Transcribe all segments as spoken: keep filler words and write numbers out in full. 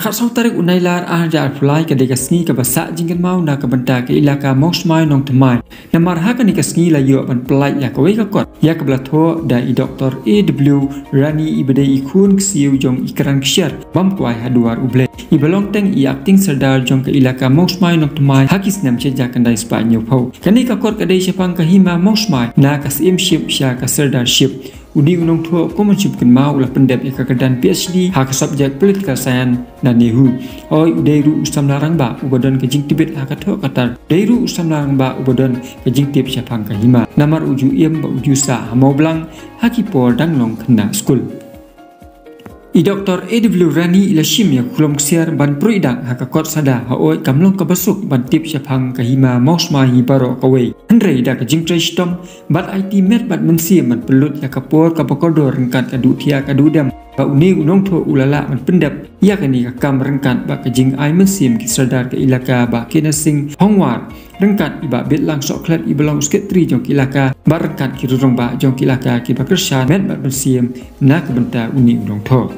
Khatsaw tarik u Nailar ar hajar arphew lai ka dei ka sngi kaba sah jingkynmaw na ka bynta ka ilaka Mawsmai Nongthymmai. Namar ha kane ka sngi la ïoh ban pyllait ïa kawei ka kot ïa kaba la thoh da i Doktor A W Rani iba dei i khun ksiew jong i Kran Kshiar bam kwai ha Dwar U Blei, iba long teng i Acting Sardar jong ka ilaka Mawsmai Nongthymmai ha ki snem shi hajar khyndai spah hynñiewphew. Kane ka kot ka dei shaphang ka hima Mawsmai na ka Syiem Ship sha ka Sardar Ship. Une u nongthoh kum ban shu pynkynmaw u la pyndep ïa ka kyrdan P H D ha ka subject Political Science na NEHU. Hooid, u dei ruh u samla rangbah uba don ka jingtbit ha ka thoh ka tar. U dei ruh u samla rangbah uba don ka jingtip shaphang ka hima. Namar u ju im bad u ju sah ha Mawblang ha ki por dang long khynnah skul. I Doktor A W Rani i la shim ïa ka khlem ksiar ban pruid dak ha ka kot Sada, hooid kam long kaba suk ban tip shaphang ka hima Mawsmai hi baroh kawei. Hynrei da ka jingtrei shitom bad aiti met bad mynsiem ban pynlut ïa ka por kaba kordor ryngkat ka duh thiah ka duh dem, ba une u nongthoh u la lah ban pyndep ïa kane ka kam ryngkat bad ka jingai mynsiem ki Sardar ka ilaka Bah Kenneth Singh Hongwar, ryngkat i Bah Biatlang Sohkhlet iba long u Secretary jong ka ilaka, bad ryngkat ki rangbah jong ka ilaka kiba kyrshan met bad mynsiem na ka bynta une u nongthoh.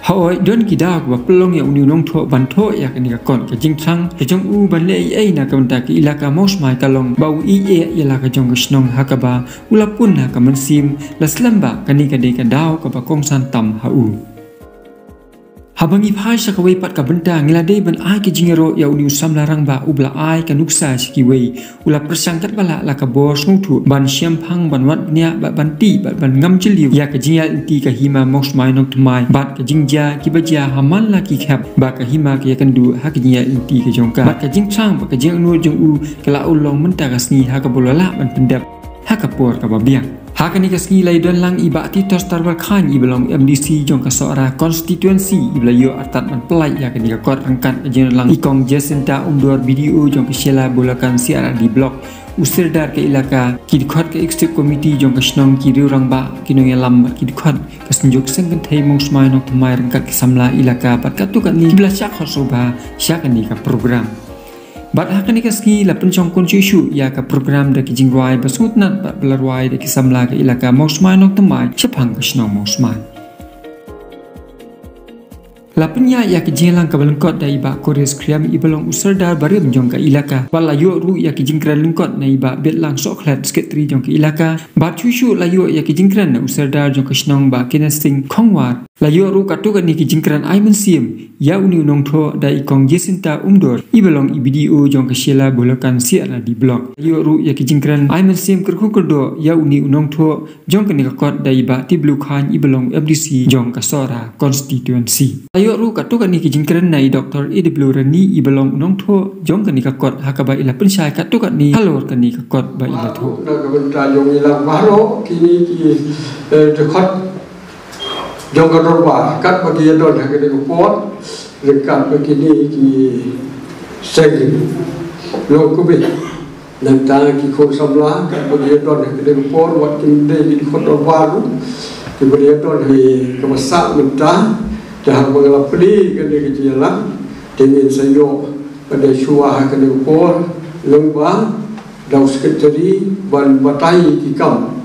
Hooid, don ki daw kiba pynlong ïa une u nongthoh ban thoh ïa kane ka kot. Ka jingthrang ka jong u ban leh ei ei na ka bynta ka ilaka Mawsmai ka long ba u ïeit ïa la ka jong ka shnong, ha kaba u la pun ha ka mynsiem la slem ba kane ka dei ka daw kaba kongsan tam ha u. Haba ngi phai sha kawei pat ka bynta, ngi la dei ban ai ka jingïaroh ïa une u samla rangbah uba la ai ka nuksa sha kiwei. U la pyrshang katba lah la ka bor sngewthuh ban shemphang, ban wad bniah bad ban tih bad ban ngam jylliew ïa ka jingïaid lynti ka hima Mawsmai Nongthymmai bad ka jingjia kiba jia ha man la ki khep ba ka hima ka ïakynduh ha ka jingïaid lynti ka jong ka. Bad ka jingthrang bad ka jingangnud jong u ka la urlong mynta ka sngi ha kaba u la lah ban pyndep ha ka por kaba biang. Ha kane ka sngi la ïadon lang i Bah Titos Tarwar Khan iba long M D C jong ka Sohra Constituency, iba la ïoh artat ban pyllait ïa kane ka kot ryngkat ka jingïadon lang i Kong Jacinta Umdor, B D O jong ka Shella Bulacan C R D Block, u Sardar ka ilaka, ki dkhot ka Executive Committee jong ka shnong, ki riew rangbah, ki nongïalam bad ki dkhot ka Synjuk Seng Kynthei Mawsmai Nongthymmai ryngkat ki samla ilaka bad katto katne kiba la shah khot sngewbha sha kane ka program. Bad ha kane ka sngi la pynshongkun shuh shuh ïa ka program da ki jingrwai ba sngewtynnat bad ba la rwai da ki samla ka ilaka Mawsmai Nongthymmai shaphang ka shnong Mawsmai. La pynïaid ïa ka jingïalang kaba lyngkot da i Bah Koris Khriam iba long u Sardar barim jong ka ilaka. Bad la ïoh ruh ïa ka jingkren lyngkot na i Bah Biatlang Sohkhlet, Secretary jong ka ilaka. Bad shuh shuh la ïoh ïa ka jingkren na u Sardar jong ka shnong Bah Kenneth Singh Khongwar. La ïoh ruh katto katne ki jingkren ai mynsiem ïa une u nongthoh da i Kong Jacinta Umdor iba long i B D O jong ka Shella Bulacan C R D Block. La ïoh ruh ïa ki jingkren ai mynsiem kyrkhu kyrdoh ïa une u nongthoh jong kane ka kot da i Bah Tiblu Khan iba long M D C jong ka Sohra Constituency. La ïoh ruh katto katne ki jingkren na i Doktor A W Rani iba long u nongthoh jong kane ka kot, ha kaba i la pynshai katto katne halor kane ka kot ba i la thoh. Na ka bynta jong ngi lang baroh kine ki, eh, dkhot jong ka dorbar, katba ki ïadon ha kane ka por, ryngkat bad kine ki seng longkmie. Nangta ki khun samla, katba ki ïadon ha kane ka por, wat kim dei ki dkhot dorbar ruh, kiba ïadon ha kaba sah mynta. Te haba nga la plie kane ka jingïalang, te ngin sa ïoh pat shuwa ha kane ka por, lyngba da u Secretary ban batai ki kam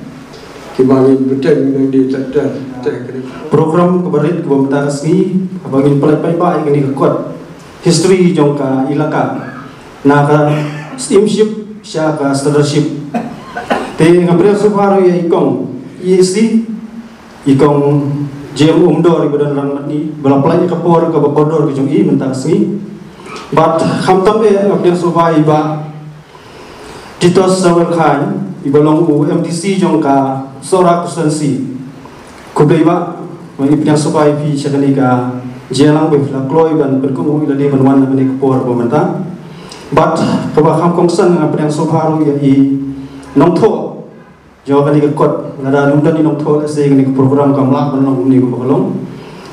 kiba ngin bteng nangne ter ter. Te kane ka program kaba rit kaba mynta ka sngi, haba ngin pynlait paidbah ïa kane ka kot history jong ka ilaka na ka Syiem Ship sha ka Sardar Ship. Te nga pdiang sngewbha ruh ïa i Kong E A C, i Kong J M Umdor iba don lang mat ngi, ba la pynlait ïa ka por kaba kordor ka jong i mynta ka sngi. Bad khamtam eh nga pdiang sngewbha ïa i Bah Titos Sawer Khan iba long u M D C jong ka Sohra Constituency. Khublei Bah, nga pdiang sngewbha ïa phi sha kane ka jingïalang ba phi la kloi ban pynkohnguh ïa lade ban wan ha kane ka por ba mynta. Bad kaba kham kongsan nga pdiang sngewbha ruh ïa i nongthoh jong kane ka kot, lada ym don i nongthoh lehse kane ka program kam lah ban long kumne kumba ka long.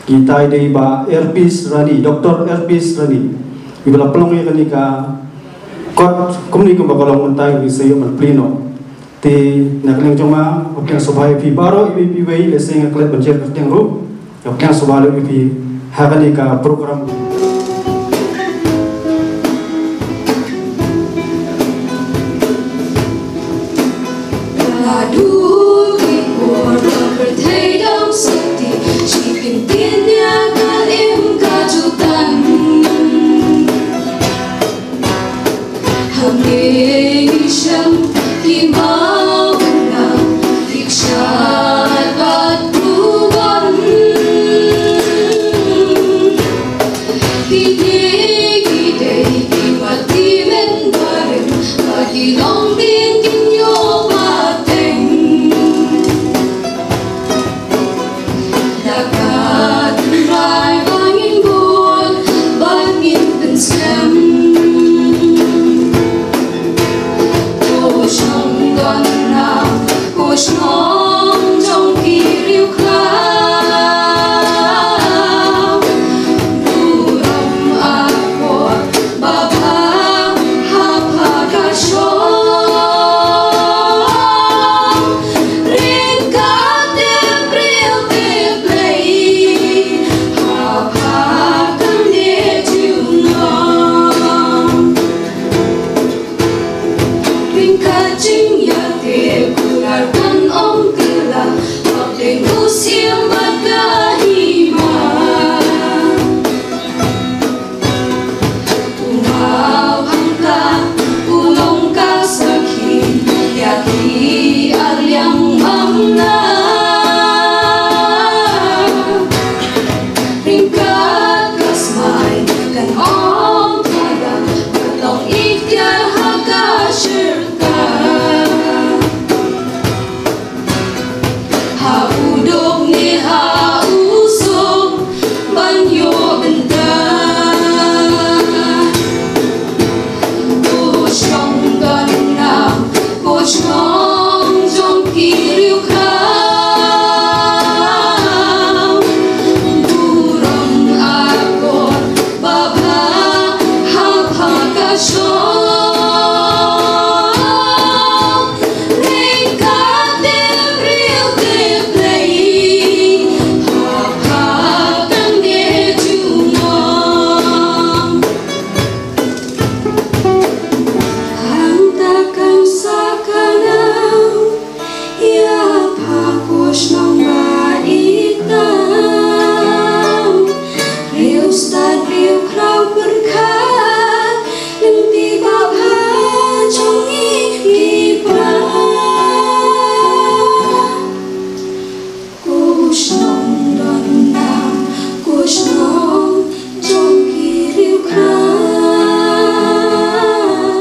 Itai dei i Bah Erpis Rani, Doktor Erpis Rani, iba la pynlong ïa kane ka kot kumne kumba ka long mynta, ngi sa ïoh ban plie noh. Te na ka liang jong nga, nga pdiang sngewbha ïa phi baroh iwei pa iwei, lehse nga klet ban jer kyrteng ruh. Nga pdiang sngewbha ïa phi ha kane ka program.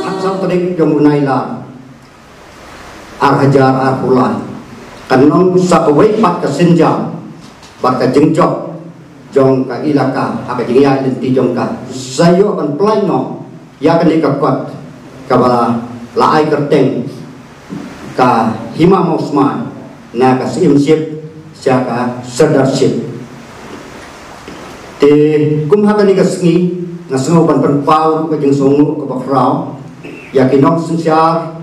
Khatsaw tarik jong u Nailar ar hajar arphew lai, kan long sa kawei pat ka sienjam bad ka jingjop jong ka ilaka ha ka jingïaid lynti jong ka. Sa ïoh ban pynlait noh ïa kane ka kot kaba la ai kyrteng ka Hima Mawsmai, na ka Syiem Ship sha ka Sardar Ship. Te kum ha kane ka sngi nga sngew ban pynpaw ruh ka jingsngewnguh kaba khraw ïa ki nongsynshar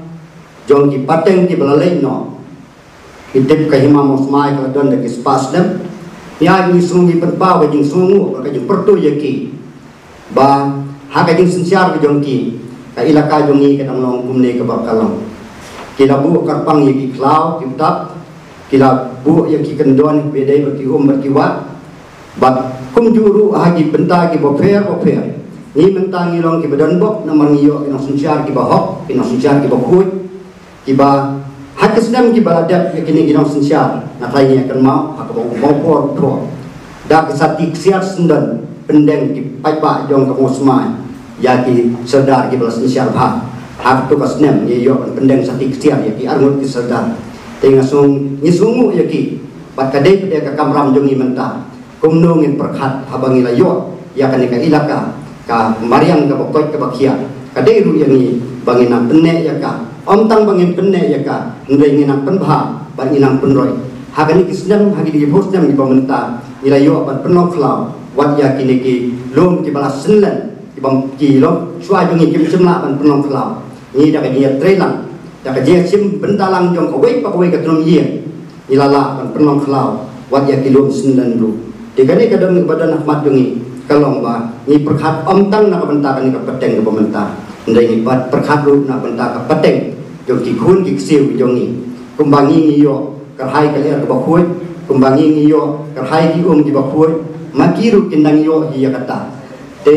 jong ki pateng kiba la leit noh. Ki tip ka Hima Mawsmai ka la don da ki spah snem. Ïa ngi sngew ngi pynpaw ka jingsngewnguh, ka jingpyrthuh ïa ki ba ha ka jingsynshar ka jong ki, ka ilaka jong ngi ka dang long kumne kaba ka long. Ki la buh kyrpang ïa ki khlaw ki btap, ki la buh ïa ki kyndon ba dei bad ki um bad ki wah. Bad kumjuh ruh ha ki bynta kiba pher ba pher, ngi mynta ngi long kiba donbok namar ngi ïoh ki nongsynshar kiba hok, ki nongsynshar kiba khuid, kiba ha ki snem kiba la dep ïa kine ki nongsynshar, nga trai ngi ïa kynmaw ha kaba u Mawphor u thoh da ki sati ksiar syndon pyndeng ki paidbah jong ka Mawsmai ïa ki sordar kiba la synshar bha. Ha kato ka snem ngi ïoh ban pyndeng sati ksiar ïa ki arngut ki sordar. Te nga sngew, ngi sngewnguh ïa ki. Bad ka dei pat ka kamram jong ngi mynta. Kumno ngin pyrkhat haba ngi la ïoh ïa kane ka ilaka, ka mariang kaba koit kaba khiah? Ka dei ruh ïa ngi ba ngin nang pynneh ïa ka. Ym tang ba ngin pynneh ïa ka, hynrei ngin nang pynbha bad ngin nang pynroi. Ha kine ki snem, ha kine ki phew snem kiba mynta, ngi la ïoh ban pynlong khlaw wat ïa kine ki lum kiba la synlen, kiba ki lok shuwa jong ngi kim shym lah ban pynlong khlaw. Ngi da ka jingïatreilang, da ka jingïashim bynta lang jong kawei pa kawei ka tnum ïing, ngi la lah ban pynlong khlaw wat ïa ki lum synlen ruh. Te kane ka don kaba don ha khmat jong ngi ka long ba ngi pyrkhat ym tang na ka bynta kane ka pateng kaba mynta, hynrei ngi pat pyrkhat ruh na ka bynta ka pateng jong ki khun ki ksiew ki jong ngi. Kumba ngi ngi ïoh kyrhai ka lyer kaba khuid, kumba ngi ngi ïoh kyrhai ki um kiba khuid, ma ki ruh kin dang ïoh hi ïa kata. Te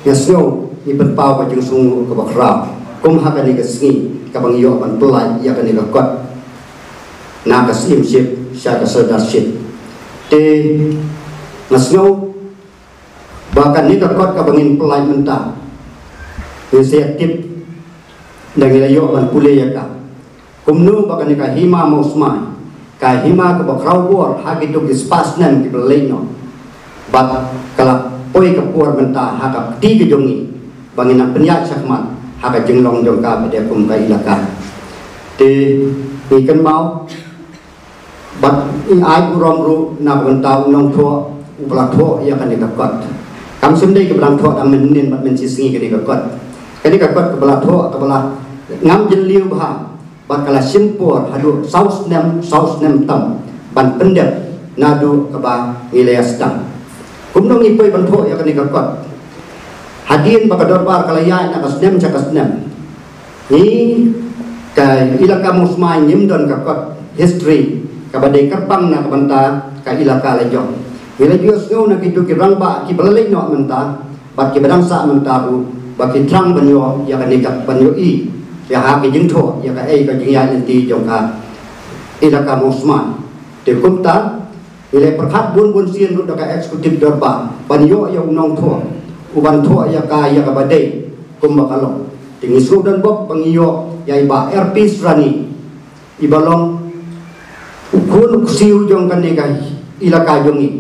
nga sngew ngi pynpaw ka jingsngewnguh kaba khraw. Kum ha kane ka sngi kaba ngi ïoh ban pyllait ïa kane ka kot na ka Syiemship sha ka Sirdarship. Te nga sngew ba kane ka kot kaba ngin pyllait mynta, ngin sa ïa tip da ngi la ïoh ban pule ïa ka. Kumno ba kane ka Hima Mawsmai, ka hima kaba khraw bor ha kito ki spah snem kiba la leit noh, bad ka la poi ka por mynta ha ka kti ka jong ngi ba ngin nang pynïaid shakhmat ha ka jinglong jong ka ba dei kum ka ilaka. Te ngi kynmaw bad ngi ai burom ruh na ka bynta u nongthoh uba la thoh ïa kane ka kot. Kam shym dei kaba dang thoh tang mynhynnin bad mynshisngi kane ka kot. Kane ka kot kaba la thoh, kaba la ngam jylliew bha, bad ka la shim por haduh saw snem, saw snem tam ban pyndep naduh kaba ngi la ïa sdang. Kumno ngi poi ban thoh ïa kane ka kot? Hadien ba ka dorbar ka la ïaid na ka snem sha ka snem, ngi ka ilaka Mawsmai ngim don ka kot history kaba dei kyrpang na ka bynta ka ilaka la jong. Ngi la ju ïohsngew na kito ki rangbah kiba la leit noh mynta bad kiba dang sah mynta ruh ba ki thrang ban ïoh ïa kane ka, ban ïohi ïa ha ki jingthoh ïa kaei ka jingïaid lynti jong ka ilaka Mawsmai. Te kumta ngi la pyrkhat bun bun sien ruh da ka executive dorbar ban ïoh ïa u nongthoh uban thoh ïa ka ïa kaba dei kumba ka long. Te ngi sngewdon bok ba ngi ïoh ïa i Bah R P Srani, iba long u khun u ksiew jong kane ka ilaka jong ngi.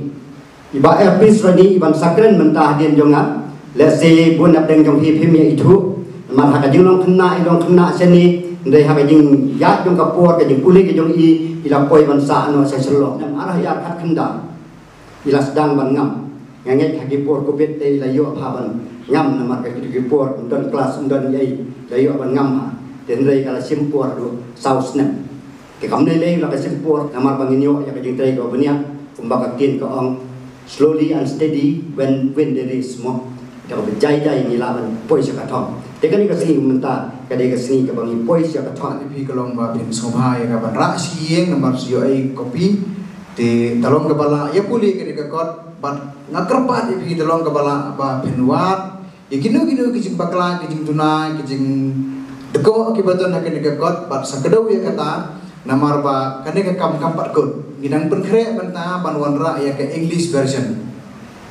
I Bah R P Srani iban sa kren mynta hadien jong nga. Let's say bun napdeng jong phi phim ïa ithuh, namar ha ka jinglong khynnah i long khynnah shane, hynrei ha ka jingïaid jong ka por, ka jingpule ka jong i, i la poi ban sah noh sha Shillong. Ym ar hajar khatkhyndai i la sdang ban ngam. Nga ngeit ha ki por covid te i la ïoh bha ban ngam, namar ka ki por ym don klas, ym don ei, i la ïoh ban ngam ha. Te hynrei ka la shim por haduh saw snem. Te kam dei lei la ka shim por, namar ba ngin ïoh ïa ka jingtrei kaba bniah, kumba ka ktien ka ong, slowly and steady win, win the race, mo. Da kaba jai jai ngi lah ban poi sha ka thong. Te kane ka sngi mynta ka dei ka sngi kaba ngi poi sha ka thong. Phi ka long ba phin sngewbha ïa ka ban rah shi ïing, namar shu ïoh ei copy. Te ta long kaba lah ïa pule kane ka kot, bad nga kyrpad ïa phi ta long kaba lah ba phin wad ïa kino kino ki jingbakla, ki jingduna, ki jingdkoh kiba don ha kane ka kot, bad sa kdew ïa kata, namar ba kane ka kam kam pat kut. Ngi dang pynkhreh mynta ban wanrah ïa ka English version.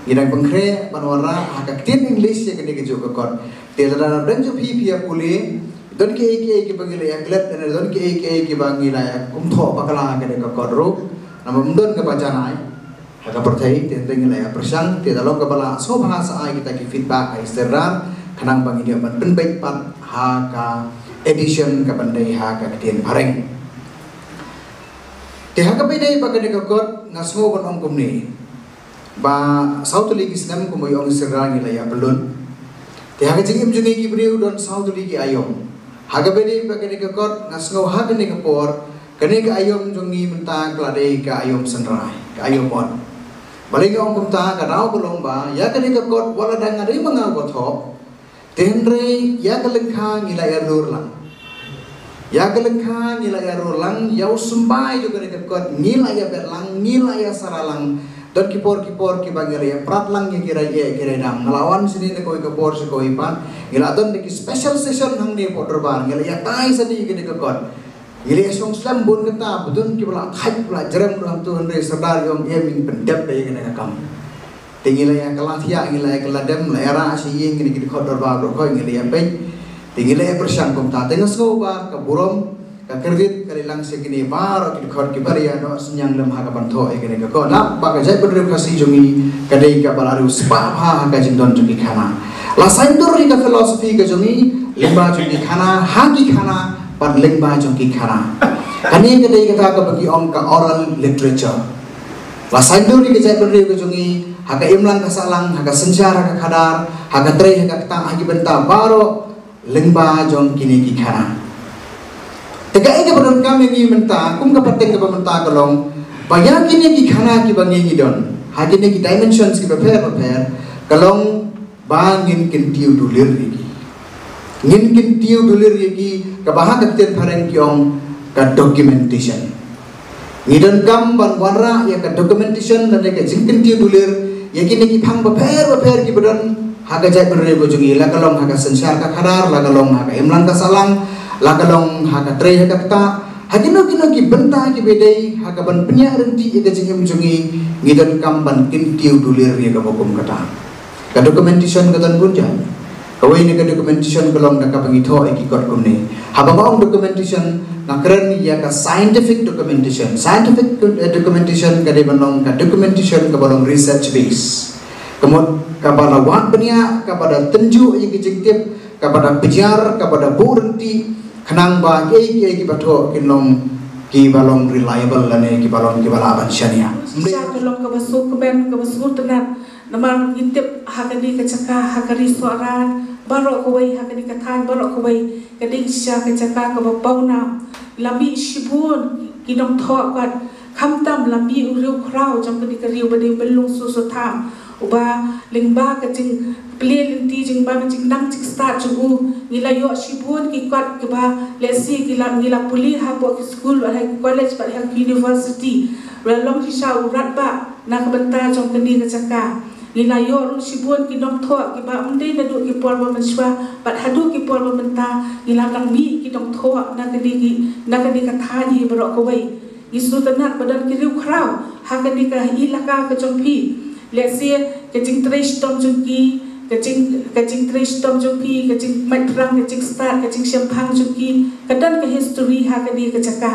Ngi dang pynkhreh ban wanrah ha ka ktien English ïa kane kajuh ka kot. Te lada don jong phi phi ïa pule, don kiei kiei kiba ngi la ïa klet, lane don kiei kiei kiba ngi la ïa kumthoh bakla ha kane ka kot ruh, namar ym don kaba janai ha ka pyrthei. Te te ngi la ïa pyrshang, te da long kaba lah sngewbha sa ai kita ki feedback ha i Serdar, khnang ba ngin ïoh ban pynbeit pat ha ka edition kaban dei ha ka ktien phareng. Te ha kaba ïadei bad kane ka kot, nga sngew ban ong kumne, ba saw tylli ki snem kumba ong i Serdar ngi la ïa pyllun. Te ha ka jingim jong ngi ki briew don saw tylli ki aïom. Ha kaba ïadei bad kane ka kot, nga sngew ha kane ka por, kane ka aïom jong ngi mynta ka la dei ka aïom synrai, ka aïom ot. Balei nga ong kumta? Ka daw ka long ba ïa kane ka kot wat la dang nga dei ma nga uba thoh, te hynrei ïa ka lyngkha ngi la ïa rur lang. Ïa ka lyngkha ngi la ïa rur lang, ïa u symbai jong kane ka kot ngi la ïa bet lang, ngi la ïa sara lang. Don ki por ki por kiba ngi la ïa prat lang ïa ki rai eh, ki rai dam. Nga la wan shane na kawei ka por sha kawei pat, ngi la don da ki special session hangne hapoh dorbar, ngi la ïa tai shane ïa kane ka kot. Ngi la ïa shong slem bun kynta, ba don kiba la thait, ba la jrem ruh hangto, hynrei Serdar i ong em, in pyndep ïa kane ka kam. Te ngi la ïa kylla thiah, ngi la ïa kylla dem, la ïa rah shi ïing, kine ki dkhot dorbar baroh khoit ngi la ïa peit. Te ngi la ïa pyrshang kumta. Te nga sngew ba ka burom, ka kredit ka la long sha kine baroh ki dkhot kiba la ïa noh synñiang lem ha ka ban thoh ïa kane ka kot. Namar ba ka jaitbynriew Khasi jong ngi ka dei kaba la riewspah bha ha ka jingdon jong ki khana. La saiñdur ïa ka philosophy ka jong ngi lyngba jong ki khana, ha ki khana bad lyngba jong ki khana. Kane ka dei kata kaba ki ong ka oral literature. La saiñdur ïa ka jaitbynriew ka jong ngi ha ka imlang ka sahlang, ha ka synshar ha ka khadar, ha ka trei ha ka ktah, ha ki bynta baroh lyngba jong kine ki khana. Te kaei kaba donkam ïa ngi mynta, kum ka pateng kaba mynta ka long ba ïa kine ki khana kiba ngi ngi don ha kine ki dimensions kiba pher ba pher, ka long ba ngin kyntiew dulir ïa ki. Ngin kyntiew dulir ïa ki, kaba ha ka ktien phareng ki ong ka documentation. Ngi donkam ban wanrah ïa ka documentation lane ka jingkyntiew dulir ïa kine ki phang bapher bapher kiba don ha ka jaitbynriew ka jong ngi, la ka long ha ka synshar ka khadar, la ka long ha ka imlang ka sahlang, la ka long ha ka trei ha ka ktah, ha kino kino ki bynta kiba dei ha kaban pynïaid ryntih ïa ka jingim jong ngi, ngi donkam ban kyntiew dulir ïa kaba kum kata. Ka documentation ka don bun jait. Kawei na ka documentation ka long da kaba ngi thoh ïa ki kot kumne. Haba nga ong documentation, nga kren ïa ka scientific documentation. Scientific, eh, documentation ka dei ban long ka documentation kaba long research base. Ka mut kaba la wad bniah, kaba da tynjuh ïa ki jingtip, kaba da pynïar, kaba da buh ryntih, khnang ba kiei kiei kiba thoh kin long kiba long reliable lane kiba long kiba lah ban shaniah. Shisha ka long kaba sngewkmen, kaba sngewtynnat. Namar ngi tip ha kane ka jaka, ha ka Ri Sohra baroh kawei, ha kane ka thaiñ baroh kawei, ka dei shisha ka jaka kaba pawnam. La mih shibun ki nongthoh kot, khamtam la mih u riewkhraw jong kane ka ri uba dei u Myllung Soso Tham, uba lyngba ka jingplie lynti, jingbam jingnang jingstad jong u, ngi la ïoh shibun ki kot kiba lehse ki la, ngi la pule hapoh ki skul bad ha ki college bad ha ki university. La long shisha u radbah na ka bynta jong kane ka jaka. Ngi la ïoh ruh shibun ki nongthoh kiba ym dei naduh ki por ba mynshuwa bad haduh ki por ba mynta ngi la dang mih ki nongthoh na kane ki, na kane ka thaiñ hi baroh kawei. Ngi sngewtynnat ba don ki riewkhraw ha kane ka ilaka ka jong phi. Lehse ka jingtrei shitom jong ki, ka jing, ka jingtrei shitom jong phi, ka jingmait phrang, ka jingstad, ka jingshemphang jong ki, ka don ka history ha kane ka jaka.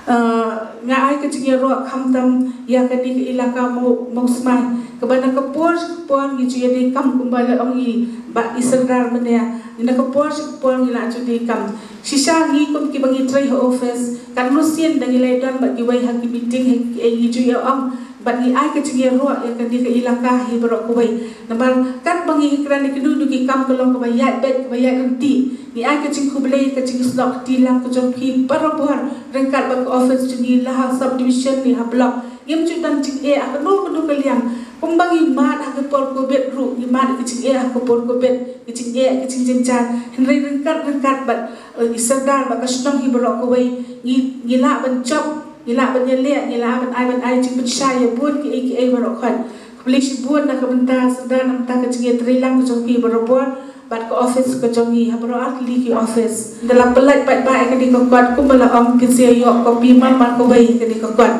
Eh, nga ai ka jingïaroh khamtam ïa kane ka ilaka Maw, Mawsmai, kaba na ka por sha ka por ngi ju ïadei kam kumba la ong i Bah, i Sordar mynne. Na ka por sha ka por ngi la ju dei kam. Shisha ngi kum kiba ngi trei ha office, katno sien da ngi la ïadon bad kiwei ha ki meeting, ha ki, eh, ngi ju ïa ong. Bad ngi ai ka jingïaroh ïa kane ka ilaka hi baroh kawei. Namar katba ngi hi kren ïa kino kino ki kam ka long kaba ïaid beit, kaba ïaid ryntih. Ngi ai ka jingkhublei, ka jingsnoh kti lang ka jong phi barabor, ryngkat bad ka office jong ngi, la ha subdivision ne ha block. Ngim ju don jingeh ha kano kano ka liang. Kumba ngi mad ha ka por covid ruh, ngi mad ka jingeh ha ka por covid, ka jingeh, ka jingjynjar. Hynrei ryngkat ryngkat bad, eh, i Sordar bad ka shnong hi baroh kawei, ngi, ngi lah ban jop, ngi lah ban ïaleh, ngi lah ban ai, ban ai jingpynshai ïa bun kiei kiei baroh khoit. Khublei shibun na ka bynta Sordar, na ka bynta ka jingïatreilang ka jong phi barabor bad ka office ka jong ngi, ha baroh ar tylli ki office. Ngi la pyllait paidbah ïa kane ka kot, kumba la ong, phin sa ïoh copy mar mar kawei ïa kane ka kot.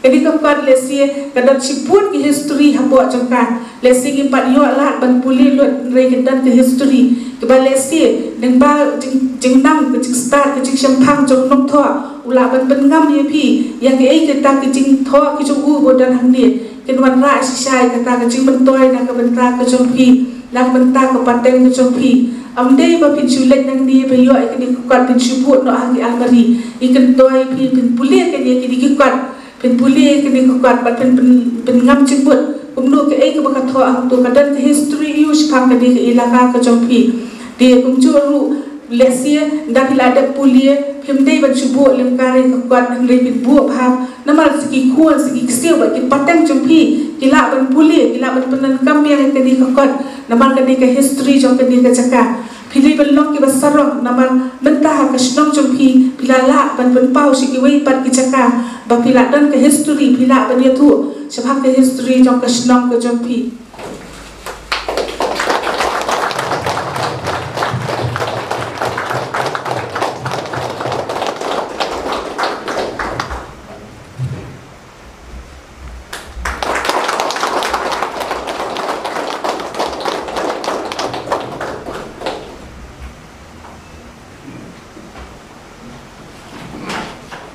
Kane ka kot lehse ka don shibun ki history hapoh jong ka. Lehse ngim pat ïoh lad ban pule lut, hynrei ka don ka history. Kaba lehse nangba jing, jingnang, ka jingstad, ka jingshemphang jong u nongthoh u lah ban pynngam ïa phi ïa kiei kita ki jingthoh ki jong u ba don hangne. Kin wanrah shisha ïa kata ka jingmyntoi na ka bynta ka jong phi, na ka bynta ka pateng ka jong phi. Ym dei ba phin shu leit nangne ba ïoh ïa kine ki kot phin shu buh noh ha ki almari. Ngi kyntoi phi phin pule kane, kine ki kot. Phin pule kine ki kot bad phin, phin, phin ngam jingmut. Kumno kaei kaba ka thoh hangto, ka don ka history ïa u shaphang kane ka ilaka ka jong phi. Te kumjuh ruh, lehse ynda phi la dep pule, phim dei ban shu buh lyngkar ïa ka kot, hynrei phin buh bha. Namar sa ki khun, sa ki ksiew bad ki pateng jong phi ki lah ban pule, ki lah ban pyndonkam biang ïa kane ka kot. Namar kane ka history jong kane ka jaka. Phi dei ban long kiba sarong, namar mynta ha ka shnong jong phi, phi la lah ban pynpaw sha kiwei pat ki jaka ba phi la don ka history, phi lah ban ïathuh shaphang ka history jong ka shnong ka jong phi.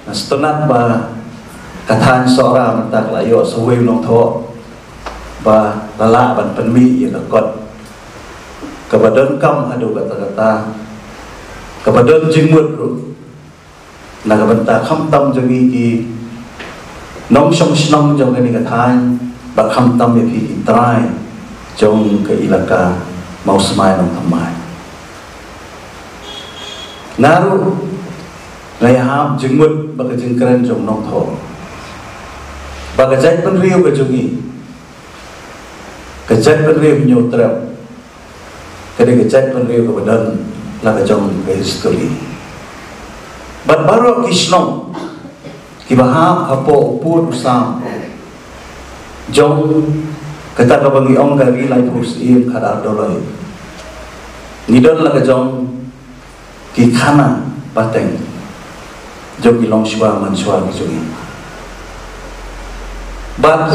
Nga sngewtynnat ba ka thaiñ Sohra mynta ka la ïoh sa uwei u nongthoh ba la lah ban pynmih ïa ka kot kaba donkam haduh katta katta, kaba don jingmut ruh. Na ka bynta khamtam jong ngi ki nongshong shnong jong kane ka thaiñ, bad khamtam ïa phi ki trai jong ka ilaka Mawsmai Nongthymmai. Nga ruh nga ïahap jingmut bad ka jingkren jong u nongthoh ba ka jaitbynriew ka jong ngi, ka jaitbynriew Hynñiewtrep, ka dei ka jaitbynriew kaba don la ka jong ka history. Bad baroh ki shnong kiba hap hapoh u pud u sam jong Kata kaba ngi ong ka ri laiphew syiem khadar doloi. Ngi don la ka jong ki khana pateng jong ki longshuwa manshuwa ki jong ngi. Bad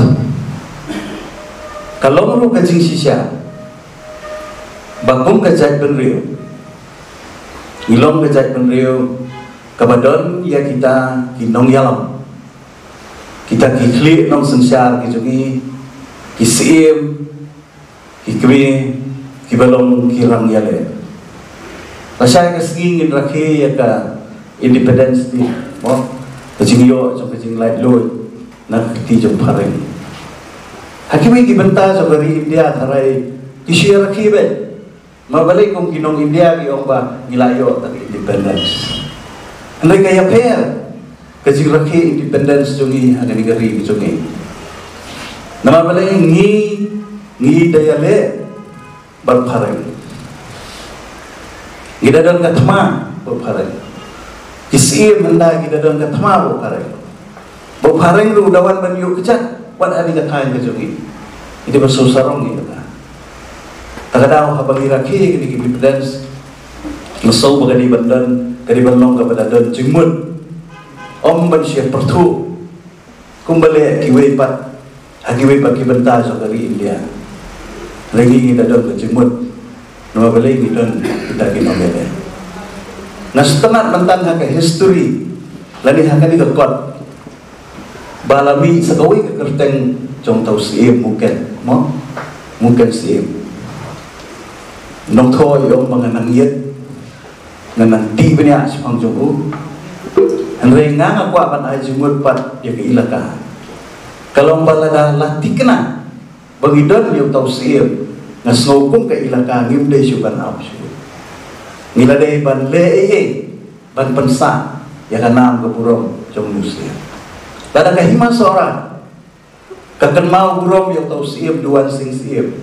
ka long ruh ka jingshisha ba kum ka jaitbynriew, ngi long ka jaitbynriew kaba don ïa kita ki nongïalam, kita ki khlieh nongsynshar ki jong ngi, ki syiem, ki kmie, kiba long ki rangïaleh. Lashai ka sngi ngin rakhe ïa ka Independence Day, mo, ka jingïoh jong ka jinglaitluid na ka kti jong phareng. Ha kiwei ki bynta jong ka ri India tharai ki shu ïa rakhe beit. Namar balei kum ki nong India ki ong ba ngi la ïoh tang independence. Hynrei ka ïapher ka jingrakhe independence jong ngi ha kane ka ri ka jong ngi. Namar balei ngi, ngi da ïaleh bad phareng. Ngi da don ka thma bad phareng. Ki syiem hynda ki da don ka thma bad phareng. Ba phareng ruh da wan ban ïuh kjat wat ha kane ka thaiñ ka jong ngi. Ngi dei ban sngewsarong ïa kata. Ta ka daw haba ngi rakhe kane ka independence, nga sngew ba ka dei ban don, ka dei ban long kaba da don jingmut. Ym ban shu pyrthuh kumba leh kiwei pat ha kiwei pat ki bynta jong ka ri India. Hynrei ngi, ngi da don ka jingmut. Namar balei ngi don kita ki nongïaleh. Nga sngewtynnat mynta ha ka history lane ha kane ka kot ba la mih sa kawei ka kyrteng jong uta u syiem Muken, mo? Muken Syiem. Nongthoh i ong ba ngan nang ïit, ngan nang tih bniah shaphang jong u. Hynrei nga, nga kwah ban ai jingmut pat ïa ka Elaka. Ka long ba lada la thikna ba ngi don ïa uta u syiem, nga sngew kum ka Elaka ngim dei shuh ban ap shuh. Ngi la dei ban leh ei ei ban pynsah ïa ka nam ka burom jong une u syiem. Lada ka Hima Sohra ka kynmaw burom ïa uta u syiem Duan Singh Syiem,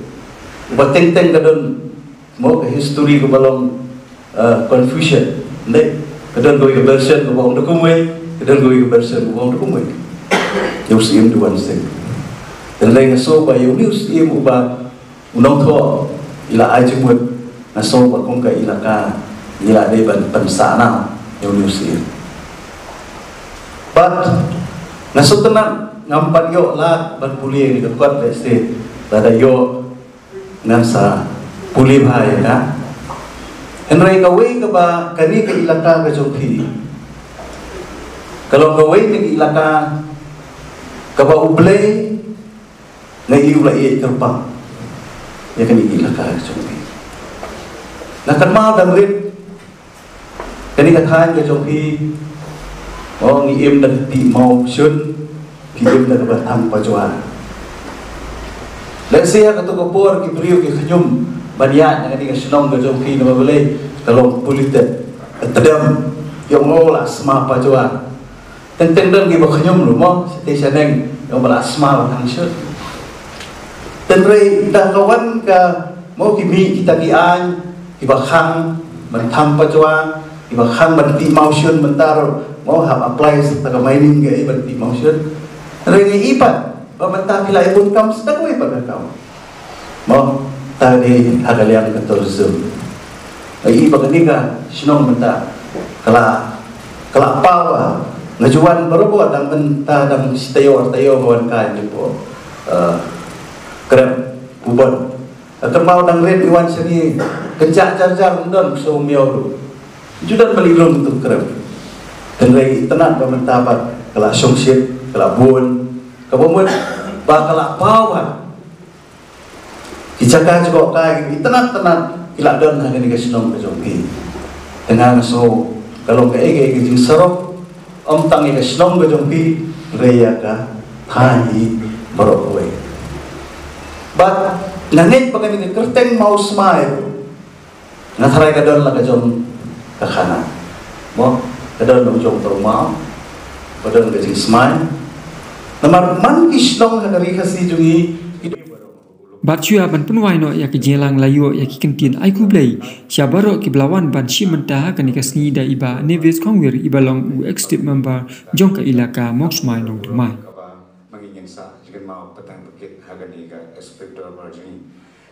uba teng teng ka don, mo, ka history kaba long, eh, confusion. Hynrei ka don kawei ka version kaba ong da kumwei, ka don kawei ka version kaba ong da kumwei. Ïa u syiem Duan Singh. Hynrei nga sngew ba ïa une u syiem uba u nongthoh i la ai jingmut, nga sngew ba kum ka Elaka ngi la dei ban pynsah nam ïa une u syiem. Bad nga sngewtynnat ngam pat ïoh lad ban pule ïa kane ka kot, lehse lada ïoh ngan sa pule bha ïa ka. Hynrei kawei kaba kane ka Elaka ka jong phi ka long kawei na ki Elaka kaba U Blei nga ïohi u la ïeit kyrpang ïa kane ka Elaka ka jong phi. Nga kynmaw dang rit kane ka thaiñ ka jong phi, oh, ngi im da ka tih mawshun, ki im da kaba thang pajua. Lehse ha kato ka por ki briew ki khñium ban ïaid na kane ka shnong ka jong phi, namar balei ka long polluted, ka tdem, ki ong, oh, la sma pajua. Teng teng don kiba khñium ruh mo, shatei shaneng, ïa ba la sma ba khang shut. Hynrei da ka wan ka, mo, ki mih kita ki aiñ kiba khang ban tham pajua, kiba khang ban tih mawshun mynta ruh, mo, hap apply sa ka mining kaei ban tih mawshun. Hynrei ngi i pat ba mynta phi la ïa bun kam sa da kawei pat ka kam. Mo, ta dei ha ka liang ka tourism. Ai ba kane ka shnong mynta ka la, ka la paw, ah, nga ju wan barabor, dang mynta dang shi taïew ar taïew nga wan kai hapoh, eh, Krem, Ubon. Ka kynmaw dang rit ngi wan shane, kynjah jar jar, ym don shuh miaw ruh. Ju don ba lyngngoh tu Krem. Hynrei itynnad ba mynta pat ka la shongshit, ka la bun. Kaba mut ba ka la paw, ah. Ki jaka jngohkai itynnad tynnad ki la don ha kane ka shnong ka jong phi. Te nga sngew ka long kaei kaei ka jingsarong, ym tang ïa ka shnong ka jong phi, hynrei ïa ka thaiñ hi baroh kawei. Bad nga ngeit ba kane ka kyrteng Mawsmai ruh, nga tharai ka don la ka jong ka khana. Mo, ka don la ka jong ka maw, ka don ka jingsmai. Namar man ki shnong ha ka ri Khasi jong ngi ki don. Bad shuwa ban pynwai noh ïa ka jingïalang, la ïoh ïa ki kyntien ai khublei sha baroh kiba la wan ban shim bynta ha kane ka sngi da i Bah Nevis Khongwir, iba long u Executive Member jong ka Elaka Mawsmai Nongthymmai. Tang pakit ha kane ka Inspector Marjorie.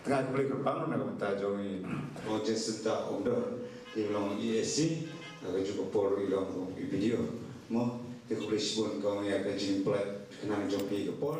Tang ka khublei kyrpang na ka bynta jong i. O Jacinta Omdor, i long E S C, ha kajuh ka por i long i B D O. Mo, te khublei shibun kong ïa ka jingpynlait khnang jong phi ka por.